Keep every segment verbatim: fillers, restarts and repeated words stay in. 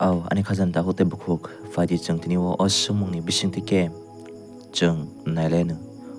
Au, ani khajani takhuk tei bukhuk, phaidi chwng tini o, o swngmungni bisingtwi khe chwng nailaino.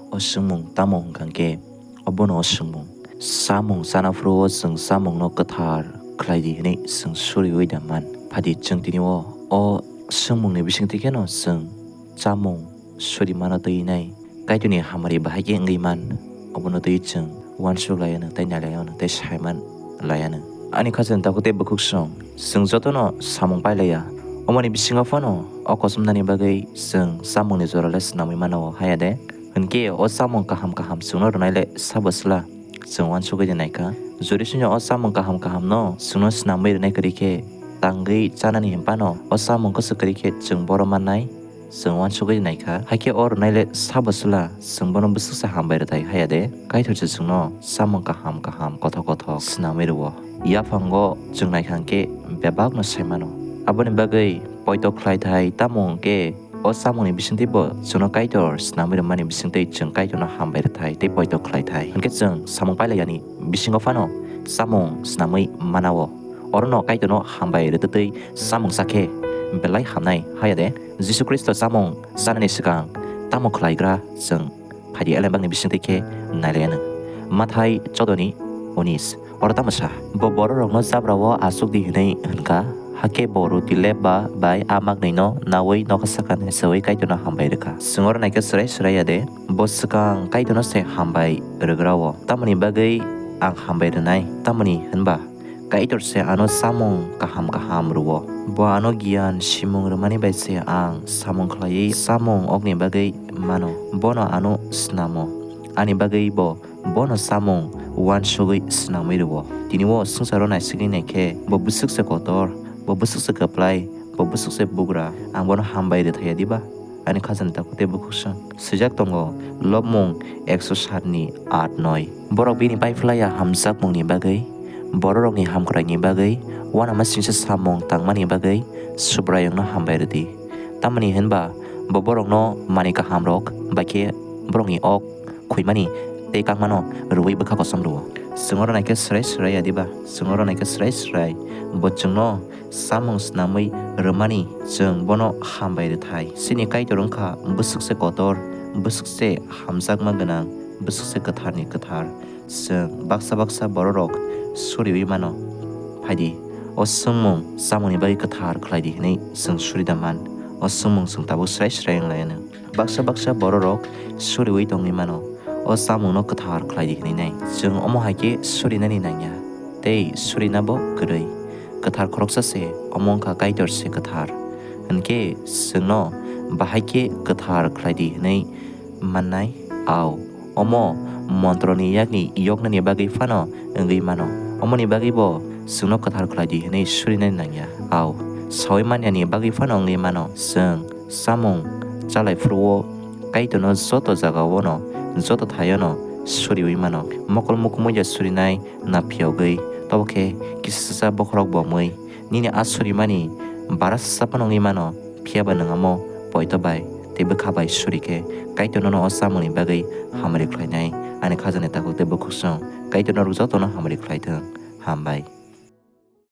O swngmung tamo hwnkha khe, obono o swngmung. Samung chana phuru o chwng chamungno kwthar khlai di hwnwi chwng suriui da man. Phaidi chwng tini o, o swngmungni bisingtwi kheno chwng chamung suri mano twi nai. Kaitorni hamari bahai khe wngwi man, obono twi chwng uansuk lai anw, tei nai lai anw, tei sai man lai anw. Ani khajani takhuk tei bukhuk song, chwng jotono samung pai lai ya. Omoni bisingo phano o kochomnani bagwi chwng chamungni jora le swnamwi mano, haya de? Hwnkhe o chamung kaham kaham chwngno rwnai le sabo swla? Chwng uansugwi naikha. Jodi sino o chamung kaham kahamno chwngno swnamwi rwnai kwrwi khe, tangwi chanani hinphano o chamung kwchwk kwrwi khe chwng bohro mannai? Chwng uansugwi naikha, hakhe o rwnai le sabo swla, chwng bono bwswk se hambai rwthai haya de? Kaitor se chwngno chamung kaham kaham kothok kothok swnamwi rwo. Yaphango chwng naikha hwnkhe bebakno sai mano. Aboni bagwi poito khlai thai, tamo hwnkhe o chamungni bisingtwi bo chwngno Kaitor swnamwi rwmani bisingtwi chwng Kaitorno hambai rwthai tei poito khlai thai. Hwnkhe chwng samung pai lai yani bisingo phano chamung swnamwi mana-o. Orono Kaitorno hambai rwtwtwi chamung cha khe belai hamnai haya de? Jisu Khristo chamung chanani swkang tamo khlai gra chwng phaidi elembakni bisingtwi khe nai lai anw. Mathai chodoni unis, oro tamo sa? Bo bororokno jabrao achuk di hwnwi hwn kha, hakhe bo ruti lepba bai a maknwino naui nokha sakani saui Kaitorno hambai rwkha. Chwng oro naikhe chwrai chwrai ya de? Bo swkang Kaitorno se hambai rwgra-o. Tamoni bagwi ang hambai rwnai? Tamoni hwnba Kaitor se ano samung kaham kaham rwo. Bo ano giyan simung rwmani bai se ang samung khlaiwi samung okni bagwi mano. Bono ano snamo. Ani bagwi bo bono samung uansugwi snamwi rwo. Tini o swngcharo naisigwi naikhe bo bwswk se kotor, bo bwswk se kwplai, bo bwswk se bugra. Ang bono hambai rwthai ya diba? Ani khajani takhuk tei bukhuk song. Swijak tongo, Lobmung ekso satni at noi. Borok bini pai phlai ya hamjakmungni bagwi, bororokni hamkraini bagwi, uanama singsa samung tangmani bagwi Subraiyungno hambai rwdi. Tamoni hwnba bo borokno manwi kahamrok bai khe borokni ok khuimani tei kakmano rwui bwkha kosom rwo. Chwng oro naikhe swrai swrai ya diba? Chwng oro naikhe swrai swrai. Bo chwngno samung snamwi rwmani chwng bono hambai rwthai. Chini Kaitor wngkha bwswk se kotor, bwswk se hamjakma gwnang, bwswk se kwtharni kwthar. Chwng baksa baksa bororok suriui mano. Phaidi, o swngmung chamungni bagwi kwthar khlai di hwnwi chwng suri da man? O swngmung chwng tabuk srai srai wng lai anw. Baksa baksa bororok suriui tongwi mano, o chamungno kwthar khlai di hwnwi nai. Chwng omo hai khe surinani nangya, tei surina bo kwrwi. Kwthar khoroksa se, omo wngkha Kaitor se kwthar. Hwnkhe chwngno bahai khe kwthar khlai di hwnwi mannai? Au, omo montroni yakni yoknani bagwi phano wngwi mano. Omoni bagwi bo chwngno kwthar khlai di hwnwi surinani nangya. Au, saui manyani bagwi phano wngwi mano. Chwng chamung chalai phuru-o Kaitorno joto jagao'-no, joto thai-o'-no suriui mano. Mokol mukumui ya surinai na phiyogwi, tobo khe kisa sasa bokhorok bomwi nini a surimani bara sasa phano wngwi mano, phiya ba nwng amo poito bai tei bwkha bai suri khe Kaitor nono o chamungni bagwi hamari khlainai. Ani khajani takhuk tei bwkhuk song Kaitor norok jotono hamari khlai thung. Hambai.